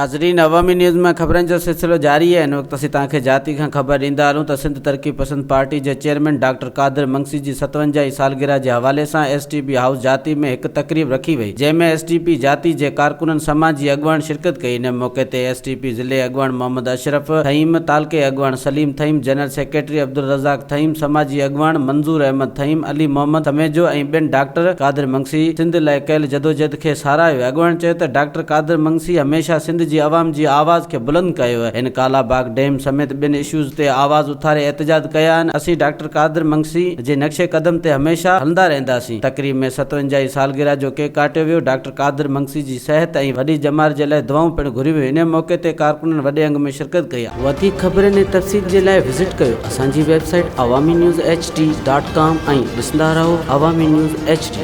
ناظرين عوامي نيوز ۾ خبرن جو سلسلو جاري آهي هن وقت اسين توهان کي جاتي کان خبر ڏيندا هلون ته سنڌ ترقي پسند پارٽي جي چيئرمين ڊاڪٽر قادر منگسي جي 57 هين سالگرهه جي حوالي سان S T P house Jati ۾ هڪ تقريب رکي وئي جنهن ۾ ايس ٽي پي جاتي جي ڪارڪنن سماجي اڳواڻ شرڪت ڪئي ان موقعي تي ايس ٽي پي ضلعي اڳواڻ محمد اشرف ٿهيم تعلقي اڳواڻ سليم ٿهيم جنرل سيڪريٽري عبدالرزاق ٿهيم سماجي اڳواڻ منظور احمد ٿهيم علي محمد سميجو ۽ ٻين ڊاڪٽر قادر منگسي سنڌ لاء ڪيل جدوجهد کي ساراهيو. اڳواڻ چيو ته ڊاڪٽر قادر منگسي هميشه سنڌ جي عوام جي آواز کي بلند ڪيو. هن ڪالا باغ ڊيم سميت ٻين اشوز تي آواز اٿاري احتجاج ڪيا آهن. اسين ڊاڪٽر قادر منگسي جي نقش قدم تي هميشه هلندا رهنداسين. تقريب ۾ 57 هين سالگرهه جو ڪيڪ ڪاٽيو ويو. ڊاڪٽر قادر منگسي جي صحت ۽ وڏي ڄمار جي لاء دعائون پڻ گهريون ويون. انهي موقعي تي ڪارڪنن وڏي انگ ۾ شرڪت ڪئي. وڌيڪ خبرن ۽ تفصيل جي لاء وزٽ ڪيو اسان جي website Awami news H D dot com ۽ ڏسندا رهو عوامي نيوز ايڇ ڊي.